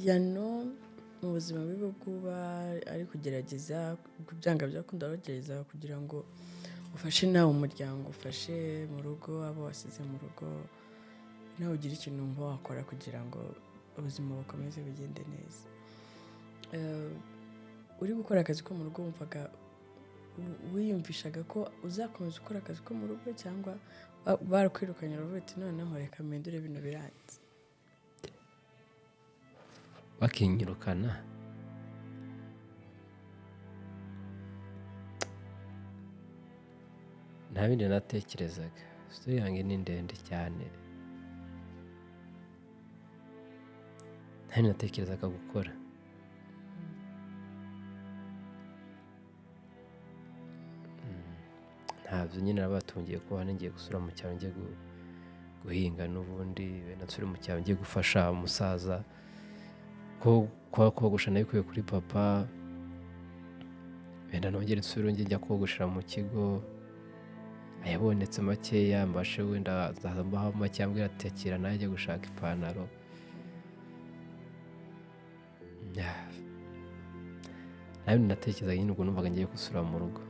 Yano mu buzima bwe bw'uba ari kugerageza kubyanga byakunda bagerageza kugira ngo ufashe nawe umuryango, ufashe mu rugo abo wasize mu rugo, nawe ugire ikintu wumva wakora kugira ngo ubuzima bukomeze bugende neza. Uri gukora akazi ko mu rugo, wumvaga wiyumvishaga ko uzakomeza gukora akazi ko mu rugo, cyangwa barakwirukanye uravuga uti noneho reka mpindure bino biranze? Bakinyirukana nta bindi natekerezaga. Story yanjye ni ndende cyane, nta bindi natekerezaga gukora. Ntabyo nyine nabatungiye kuba ngiye gusura mu cyaro, ngiye guhinga n'ubundi, wenda nsubire mu cyaro ngiye gufasha umusaza ko kuba kogosha nabikuye kuri papa, wenda nongere nsubire njye njya kogoshera mu kigo, ayabonetse makeya mbashe wenda nzaza mbaho make, ambwira ati akira nawe ajye gushaka ipantaro. Nta bindi natekerezaga nyine, ubwo numvaga ngiye gusura mu rugo.